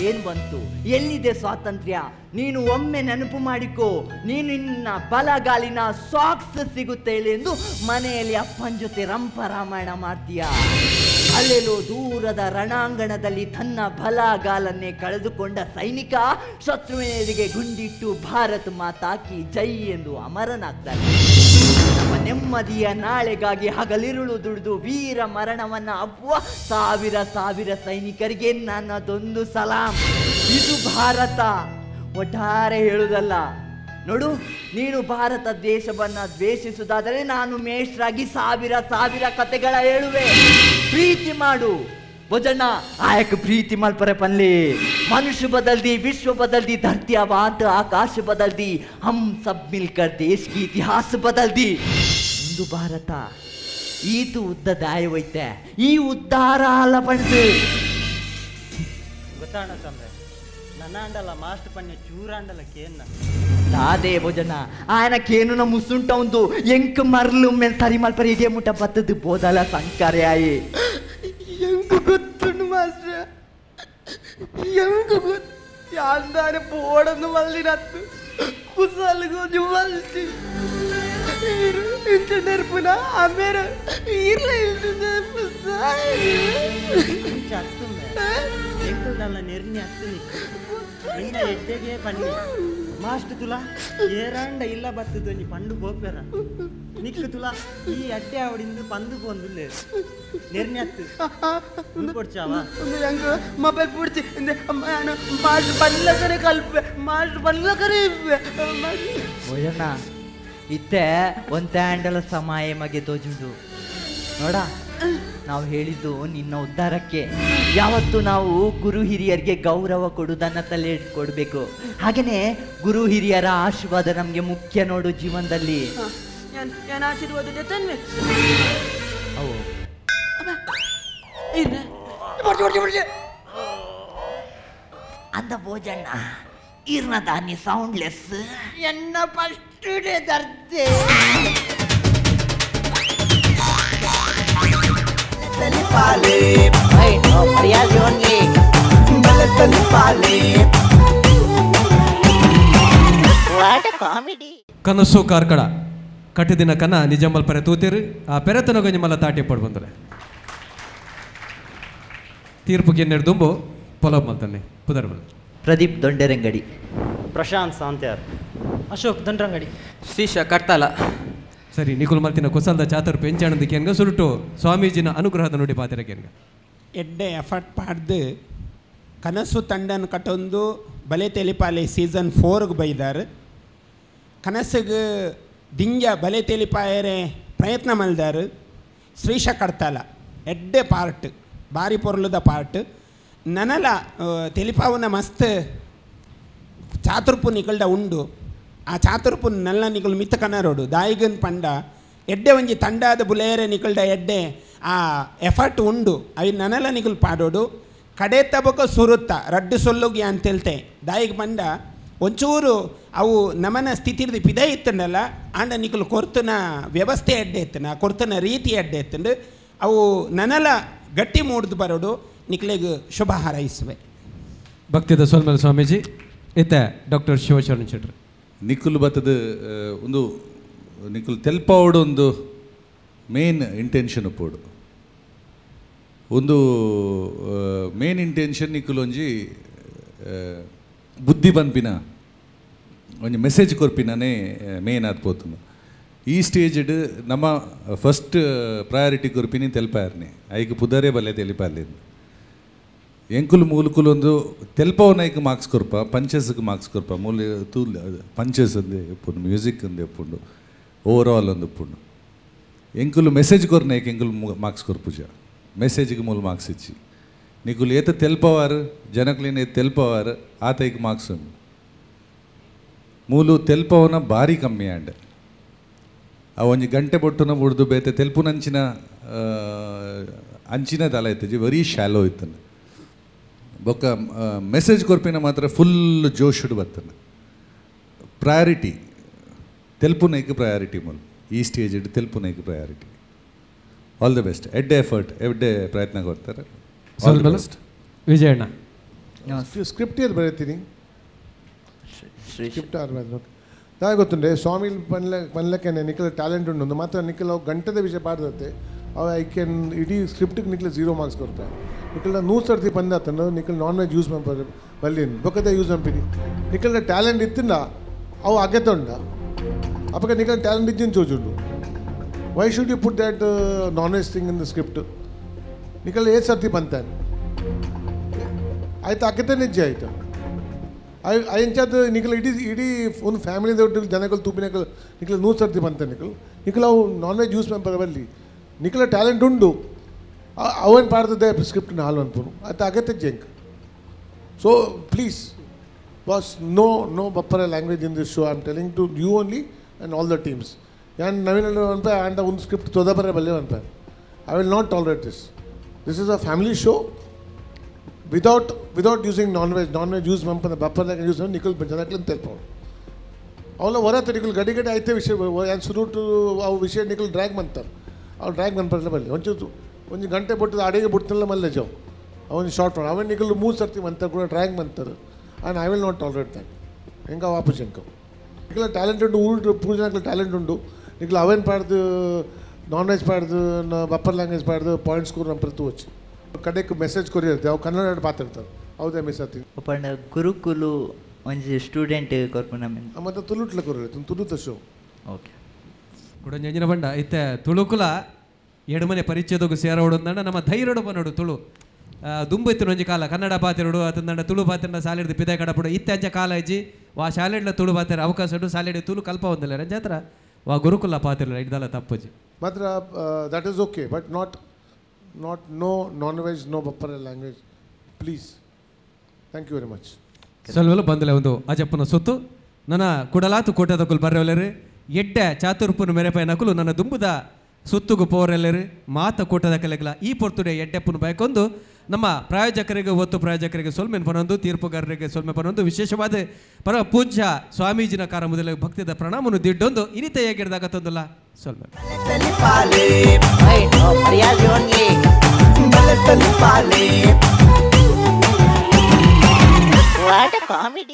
ಏನು ಬಂತು? ಎಲ್ಲಿದೆ ಸ್ವಾತಂತ್ರ್ಯ? ನೀನು ಒಮ್ಮೆ ನೆನಪು ಮಾಡಿಕೋ, ನೀನು ನಿನ್ನ ಬಲಗಾಲಿನ ಸಾಕ್ಸ್ ಸಿಗುತ್ತೆ ಎಂದು ಮನೆಯಲ್ಲಿ ಅಪ್ಪನ ಜೊತೆ ರಂಪ ರಾಮಾಯಣ ಮಾಡ್ತೀಯ. ಅಲ್ಲೆಲ್ಲೋ ದೂರದ ರಣಾಂಗಣದಲ್ಲಿ ತನ್ನ ಬಲಗಾಲನ್ನೇ ಕಳೆದುಕೊಂಡ ಸೈನಿಕ ಶತ್ರುವಿನೆದುರಿಗೆ ಗುಂಡಿಟ್ಟು ಭಾರತ್ ಮಾತಾಕಿ ಜೈ ಎಂದು ಅಮರನಾಗ್ತಾನೆ. ನಮ್ಮ ನೆಮ್ಮದಿಯ ನಾಳೆಗಾಗಿ ಹಗಲಿರುಳು ದುಡಿದು ವೀರ ಮರಣವನ್ನು ಅಪ್ಪುವ ಸಾವಿರ ಸಾವಿರ ಸೈನಿಕರಿಗೆ ನನ್ನದೊಂದು ಸಲಾಂ. ಇದು ಭಾರತ, ಒಟ್ಟಾರೆ ಹೇಳುವುದಲ್ಲ. ನೋಡು, ನೀನು ಭಾರತ ದೇಶವನ್ನು ದ್ವೇಷಿಸುವುದಾದರೆ ನಾನು ಮೇಷ್ರಾಗಿ ಸಾವಿರ ಸಾವಿರ ಕತೆಗಳ ಹೇಳುವೆ. ಪ್ರೀತಿ ಮಾಡು ಭೋಜಣ್ಣ, ಆಯಕ ಪ್ರೀತಿ ಮಲ್ಪರೆ ಪನ್ಲಿ. ಮನುಷ್ಯ ಬದಲ್ದಿ, ವಿಶ್ವ ಬದಲ್ದಿ, ಧರ್ತಿಯ ವಾತ ಆಕಾಶ ಬದಲ್ದಿ, ಹಮ್ ಸಬ್ ಮಿಲ್ಕರ್ ದೇಶ ಕಿ ಇತಿಹಾಸ ಬದಲ್ದಿ. ಒಂದು ಭಾರತ ಈತು ಉದ್ದ ದಾಯವೈತೆ, ಈ ಉದ್ದಾರ ಅಲ್ಲ ಪಂಡು ಗೊತ್ತಾಣ ತಂದೆ ನನ್ನಾಂಡಲ ಮಾಸ್ಟರ್ ಪಣ್ಯ ಚೂರಾಂಡಲ ಕೇನ್ನ ದಾದೆ ಭೋಜನ ಆಯನ ಕೇನುನ ಮುಸುಂಟ ಒಂದು ಎಂಕ್ ಮರ್ಲು ಮೆನ್ ಸರಿ ಮಲ್ಪರೆ ಇದೇ ಮುಟ್ಟ ಬತ್ತದು ಬೋದಲ ಸಂಕರ್ಯಾಯಿ. ಎಂಕು ಗೊತ್ತುಂಡು ಮಾಸ್ಟರ್, ಎಂಕು ಗೊತ್ತು ಅಂದಾನೆ ಬೋಡನ್ನು ಮಲ್ಲಿನತ್ತು ಕುಸಲ್ಗೊಂಜು ಮಲ್ತಿ ಇಂಚ ನೆರ್ಪುನ ಆಮೇಲೆ ಇರ್ಲ ಅತ್ತುಂಬೆ ಎಂಕಲ್ದಲ್ಲ ನೆರ್ನಿ ಅತ್ತು ನಿಕ್ಕು. ನಿನ್ನ ಎಡ್ಡೆಗೆ ಪನ್ನಿ ಮಾಸ್ಟ್ ತುಲಾ ಏರಾಂಡ ಇಲ್ಲ ಬತ್ತದ ಒಂಜಿ ಪಂಡು ಪೋಪೆರ ನಿಕ್ಕು ತುಲಾ ಈ ಅಡ್ಡೆ ಅವಡಿಂದು ಪಂದು ಪೋಂದುಲ್ಲೆ ನಿರ್ಣ್ಯತ್ತು ಕೊಡ್ಚಾವ ಮೊಬೈಲ್ ಪೂಡ್ಚಿ ಮಾಸ್ಟ್ ಬಲ್ಲಕರೆ ಕಲ್ಪೆ ಮಾಸ್ಟ್ ಬಲ್ಲಕರೆ ಭೋಜನ ಇತ್ತೆ ಒಂತೆ ಸಮಯ ಮಗೆ ತೋಜುಂಡು ನೋಡ. ನಾವು ಹೇಳಿದ್ದು ನಿನ್ನ ಉದ್ಧಾರಕ್ಕೆ. ಯಾವತ್ತು ನಾವು ಗುರು ಹಿರಿಯರಿಗೆ ಗೌರವ ಕೊಡುವುದನ್ನು ತಲೆ ಕೊಡಬೇಕು. ಹಾಗೆಯೇ ಗುರು ಹಿರಿಯರ ಆಶೀರ್ವಾದ ನಮಗೆ ಮುಖ್ಯ ನೋಡು ಜೀವನದಲ್ಲಿ. ಆಶೀರ್ವಾದ ಅಂದ ಭೋಜಣ್ಣ ಇರ್ನ ದಾನಿ ಸೌಂಡ್ಲೆಸ್ ಎನ್ನ ಫಸ್ಟ್ ಡೇ ದರ್ದೆ ಕನಸು ಕಾರ್ಕಳ ಕಟ್ಟಿದಿನ ಕನ ನಿಜಮಲ್ ಪರೆ ತೂತಿರು ಆ ಪೆರೆತನಗ ನಿಮ್ಮಲ್ಲ ತಾಟಿ ಪಡ್ ಬಂದರೆ ತೀರ್ಪು ಗೆನ್ನೆಡ್ ದುಂಬು ಪೊಲಬ್ ಮಲ್ತಾನೆ ಪುದರ್ಬಲ್. ಪ್ರದೀಪ್ ದೊಂಡೆರಂಗಡಿ, ಪ್ರಶಾಂತ್ ಸಾಂತ್ಯಾರ್, ಅಶೋಕ್ ದಂಡ್ರಂಗಡಿ, ಶ್ರೀಶ ಕರ್ತಾಲ. ಸರಿ ನಿಕುಲ್ ಮಲ್ತಿನ ಕುಸಲ್ದ ಚಾತರ್ ಪೆಂಚಾಣದ ಕೇನ್ಗ ಸುರುಟು ಸ್ವಾಮೀಜಿನ ಅನುಗ್ರಹದ ನುಡಿ ಪಾತಿರ ಕೇನ್ಗ. ಎಡ್ಡೆ ಎಫರ್ಟ್ ಪಾಡ್ದು ಕನಸು ತಂಡನ ಕಟ್ಟೊಂದು ಬಲೆ ತೆಲಿಪಾಲೆ ಸೀಸನ್ 4ಗೆ ಬೈದಾರು. ಕನಸಿಗೆ ದಿಂಜ ಬಲೆ ತೆಲಿಪಾಯರೆ ಪ್ರಯತ್ನ ಮಲ್ದಾರು. ಶ್ರೀಶ ಕಡ್ತಾಲ ಎಡ್ಡೆ ಪಾರ್ಟ್ ಬಾರಿ ಪೊರ್ಲುದ ಪಾರ್ಟ್ ನನಲ ತೆಲಿಪಾವನ ಮಸ್ತ್ ಚಾತುರ್ಪು ನಿಕಲ್ಡ ಉಂಡು. ಆ ಚಾತುರ್ಪು ನಲ್ಲ ನಿಕಲ್ ಮಿತ್ತ ಕನರೋಡು ದಾಯಿಗನ್ ಪಂಡ ಎಡ್ಡೆ ಒಂಜಿ ತಂಡಾದ ಬುಲೇರೆ ನಿಕಲ್ಡ ಎಡ್ಡೆ ಆ ಎಫರ್ಟ್ ಉಂಡು ಅವಿ ನನಲ ನಿಕಲ್ ಪಾಡೋಡು. ಕಡೆ ತಬಕ ಸುರುತ್ತ ರಡ್ಡು ಸೊಲ್ಲುಗೆ ಅಂತೇಳ್ತೆ ದಾಯಿಗೆ ಪಂಡ ಒಂಚೂರು ಅವು ನಮನ ಸ್ಥಿತಿರ್ದು ಪಿದ ಇತ್ತಂಡಲ್ಲ ಆಂಡ ನಿಕಲ್ ಕೊರ್ತನ ವ್ಯವಸ್ಥೆ ಎಡ್ಡೆ ಇತ್ತನ ಕೊರ್ತನ ರೀತಿ ಎಡ್ಡೆ ಇತ್ತಂಡು ಅವು ನನಲ ಗಟ್ಟಿ ಮೂಡ್ದು ಬರೋಡು. ನಿಕ್ಲೆಗ್ ಶುಭ ಹಾರೈಸುವೆ. ಭಕ್ತಿದ ಸೋಲ್ಮೇಲೆ ಸ್ವಾಮೀಜಿ ಇತ್ತ ಡಾಕ್ಟರ್ ಶಿವಶರಣ ಶೆಟ್ರು. ನಿಖುಲ್ ಬತ್ತದ ಒಂದು ನಿಖುಲ್ ತೆಲ್ಪಾವಡು ಒಂದು ಮೇನ್ ಇಂಟೆನ್ಷನ್ ಉಪ್ಪೋಡು ಒಂದು ಮೇನ್ ಇಂಟೆನ್ಷನ್ ನಿಖುಲ್ ಒಂಜಿ ಬುದ್ಧಿ ಬನ್ಪಿನ ಒಂಜಿ ಮೆಸೇಜ್ ಕೊರ್ಪಿನೇ ಮೇನ್ ಆತ್ಪೋತುಂಡು. ಈ ಸ್ಟೇಜ್ಡ್ ನಮ್ಮ ಫಸ್ಟ್ ಪ್ರಯಾರಿಟಿ ಕೊರ್ಪಿನಿ ತೆಲ್ಪಾರ್ನಿ ಐಕ್ ಪುದರೇ ಬಲ್ಲೆ ತೆಲಿಪಾರ್ಲಿ ಎಂಕುಲು ಮೂಲಕುಲು ಒಂದು ತೆಲ್ಪವನೈಕ್ ಮಾರ್ಕ್ಸ್ ಕೊರ್ಪ ಪಂಚಸ್ಗೆ ಮಾರ್ಕ್ಸ್ ಕೊರ್ಪ ಮೂಲ ತೂಲ್ ಪಂಚಸ್ ಅಂದೆ ಉಪ್ಪುಂಡು ಮ್ಯೂಸಿಕ್ ಅಂದೆ ಉಪ್ಪುಂಡು ಓವರ್ ಆಲ್ ಒಂದು ಉಪ್ಪುಂಡು. ಎಂಕುಲು ಮೆಸೇಜ್ ಕೊರ್ನೈಕ್ ಎಂಕುಲು ಮಾರ್ಕ್ಸ್ ಕೊರ್ಪುಜ ಮೆಸೇಜ್ಗೆ ಮೂಲ ಮಾರ್ಕ್ಸ್ ಇಚ್ಚಿ ನಿಕುಲು ಏತ ತೆಲ್ಪವಾರು ಜನಕ್ಲೇನು ಏತ ತೆಲ್ಪವಾರು ಆತೈಕ್ ಮಾರ್ಕ್ಸ್ ಉಂಡು. ಮೂಲು ತೆಲ್ಪವನ ಭಾರಿ ಕಮ್ಮಿ ಆಂಡ್ ಆ ಒಂಜಿ ಗಂಟೆ ಬೊಟ್ಟುನ ಬುಡ್ದು ಬೇತೆ ತೆಲ್ಪುನಂಚಿನ ಅಂಚಿನ ತಲ ಇತ್ತಜಿ ವೆರಿ ಶಾಲೋ ಇತ್ತನ. ಬೊಕ್ಕ ಮೆಸೇಜ್ ಕೊರ್ಪಿನ ಮಾತ್ರ ಫುಲ್ ಜೋಶುಡು ಬರ್ತದೆ. ಪ್ರಯಾರಿಟಿ ತೆಲ್ಪುನೈಕ್ ಪ್ರಯಾರಿಟಿ ಮೂಲ ಈ ಸ್ಟೇಜ್ ತೆಲ್ಪುನೈಕ್ ಪ್ರಯಾರಿಟಿ. ಆಲ್ the best ಎಡ್ಡೆ ಎಫರ್ಟ್ ಎಡ್ಡೆ ಪ್ರಯತ್ನ ಕೊಡ್ತಾರೆ. All the best. Vijayanna script ಏರ್ ಬರೀತೀನಿ ಸ್ಕ್ರಿಪ್ಟ್ ಆರ್ ದಾಯ ಗೊತ್ತುಂಡೆ ಸ್ವಾಮಿ ಪನ್ಲೆ ಪನ್ಲಕ್ಕೆ ನಿಖಲ ಟ್ಯಾಲೆಂಟ್ ಉಂಡು ಮಾತ್ರ ನಿಖಲ ಅವು ಗಂಟೆದ ವಿಷಯ ಪಾಡ್ದತ್ತೆ ಅವು I can ಇಡೀ ಸ್ಕ್ರಿಪ್ಟಿಗೆ ನಿಖಲ 0 ಮಾರ್ಕ್ಸ್ ಕೊಡ್ತಾರೆ. ನಿಖಲ 100 ಸರ್ತಿ ಪಂದಾತನ ನಿಖಲ್ ನಾನ್ ವೆಜ್ ಯೂಸ್ ಮಾಡ್ತಾರೆ ಬಲ್ಲಿನ್ ಬೊಕ್ಕದ ಯೂಸ್ ಮಾಡ್ಪಿನಿ ನಿಖಲ ಟ್ಯಾಲೆಂಟ್ ಇತ್ತಿಂದ ಅವು ಅಗತ್ಯ ಉಂಡ ಅಪ್ಪಗ ನಿಖಲ talent ಇಜ್ಜಿನ ಚೋಜುಂಡು. Why should you put that non veg thing in the script? ನಿಖಲ ಏ ಸರ್ತಿ ಬಂತಾನೆ ಆಯ್ತು ಅಗತ್ಯ ನಿಜ ಆಯ್ತು ಅಂಚಾದ ನಿಖಲ ಇಡೀ ಇಡೀ ಒಂದು ಫ್ಯಾಮಿಲಿ ದೊಡ್ಡ ಜನಗಳು ತೂಪಿನಕಲ್ ನಿಖಲ 100 ಸರ್ತಿ ಬಂತ ನಿಖಲ್ ನಿಖಲ ಅವು ನಾನ್ ವೆಜ್ ಯೂಸ್ ಮಾಡ್ತಾರೆ ಬಲ್ಲಿ ನಿಖಲ ಟ್ಯಾಲೆಂಟ್ ಉಂಡು ಅವನ್ ಪಾಡ್ತದೆ ಸ್ಕ್ರಿಪ್ಟ್ನ ಹಾಲು ಅನ್ಪುನು ಅದು ಅಗತ್ಯ junk. So please boss no no ಬಪ್ಪರ language in this show. I am telling to you only and all the teams. And Naveen ಅನ್ಪೆ and ಒಂದು ಸ್ಕ್ರಿಪ್ಟ್ ತೊದಬರ ಬಲ್ಲೆ ಅನ್ಪೆ I will not tolerate this. This is a family show without using non veg. Non veg use ಮಂಪನ buffer use Nikhil ಜನಕ್ಲಿಂದ ತೆಲ್ಪವು ಅವಲ್ಲ ಹೊರತ ನಿಖಲ್ ಗಡಿ ಗಡಿ ಐತೆ ವಿಷಯ ಏನು ಸುರುಟು ಅವು ವಿಷಯ ನಿಖಲ್ ಡ್ರ್ಯಾಗ್ ಮಂತಾರೆ ಅವ್ರು ಡ್ರ್ಯಾಗ್ ಮನ್ಪರ್ಲೆ ಬರಲಿ ಒಂಚೂರು ಒಂದು ಗಂಟೆ ಬಿಟ್ಟದ ಅಡಿಗೆ ಬಿಡ್ತಲ್ಲ ಮಲ್ಲೆ ಜಾವ್ ಅವನು ಶಾರ್ಟ್ ಮಾಡಿ ಅವನ್ ನಿಖಲ್ 3 ಸರ್ತಿ ಮಂತಾರೆ ಕೂಡ drag ಮಂತಾರೆ and I will not tolerate that. ಹೆಂಗೆ ವಾಪಸ್ ಹೆಂಗೆ ನಿಖಲ ಟ್ಯಾಲೆಂಟ್ ಉಂಟು ಊರು ಪೂಜೆ ಟ್ಯಾಲೆಂಟ್ ಉಂಟು ನಿಖಲ್ ಅವೇನು ಪಾಡ್ದು ನಾನ್ ವೆಜ್ ಪಾಡ್ದು ಬಪ್ಪರ್ ಲ್ಯಾಂಗ್ವೇಜ್ ಪಾಡ್ದು ಪಾಯಿಂಟ್ ಸ್ಕೋರ್ ನಮ್ಮ ಪ್ರತಿ వచ్చి ಕಡೆಗೆ ಮೆಸೇಜ್ ಕೊರಿಯಿರ್ತೆ ಅವು ಕನ್ನಡ ಪಾತಿರ್ತಾರೆ. ಹೌದಾ ಮಿಸ್ ಆತಿ ಪಂಡ ಗುರುಕುಲು ಒಂಜಿ ಸ್ಟೂಡೆಂಟ್ ಕೊರ್ಪುನ ಮತ್ತೆ ತುಳುಟ್ಲ ಕೊರಲೆ ತುಳುತ ಶೋ. ಓಕೆ ಕುಡಂಜನ ಬಂಡ ಇತ್ತೆ ತುಳುಕುಲ ಎಡಮನೆ ಪರಿಚಯದಗು ಸೇರೋಡು ನಮ್ಮ ಧೈರ್ಯಡು ಬನ್ನೋಡು ತುಳು ದುಂಬು ಒಂಜಿ ಕಾಲ ಕನ್ನಡ ಪಾತಿರೋಡು ಅತಂದಂಡ ತುಳು ಪಾತಿರ ಸಾಲಿಡ್ದು ಪಿದೆ ಕಡಪಡು ಇತ್ತೆ ಅಂಚ ಕಾಲ ಇಜ್ಜಿ ವಾ ಶಾಲೆಡ್ಲ ತುಳು ಪಾತಿರ ಅವಕಾಶ ಉಂಡು ಸಾಲೆಡ್ ತುಳು ಕಲ್ಪ ಹೊಂದಿಲ್ಲ ರಂಜಾತ್ರ ವಾ ಗುರುಕುಲ ಪಾತಿರಲ್ಲ ಇಡ್ದಲ್ಲ ತಪ್ಪುಜಿ ಮಾತ್ರ that is okay but not not no non veg no ಬಪ್ಪರ language please. Thank you very much. ಸೊಲ್ವೆಲ್ಲ ಬಂದಲೆ ಒಂದು ಅಜಪ್ಪನ ಸೊತ್ತು ನನ್ನ ಕುಡಲಾತು ಕೋಟೆದಕುಲು ಬರ್ರೆವಲೆರು ಎಡ್ಡೆ ಚಾತುರ್ಪುನ ಮೆರೆಪಾಯ ನಕುಲು ನನ್ನ ದುಂಬುದ ಸುತ್ತುಗು ಪೋರೆಲ್ಲರು ಮಾತ ಕೂಟದ ಕಲೆಗಳ ಈ ಪೊರ್ತುಡೆ ಎಡ್ಡೆಪ್ಪನ ಬಯಕೊಂದು ನಮ್ಮ ಪ್ರಾಯೋಜಕರಿಗೆ ಒತ್ತು ಪ್ರಾಯೋಜಕರಿಗೆ ಸೊಲ್ಮೆನ್ ಪನೊಂದು ತೀರ್ಪುಗಾರರಿಗೆ ಸೊಲ್ಮೆ ಪನೊಂದು ವಿಶೇಷವಾದ ಪರ ಪೂಜ್ಯ ಸ್ವಾಮೀಜಿನ ಕಾರ ಮೊದಲ ಭಕ್ತಿದ ಪ್ರಣಾಮನು ದಿಡ್ಡೊಂದು ಇನಿತ ಹೇಗಿಡ್ದಾಗ ತಂದಲ್ಲ ಸೊಲ್ಮೆ. What a comedy.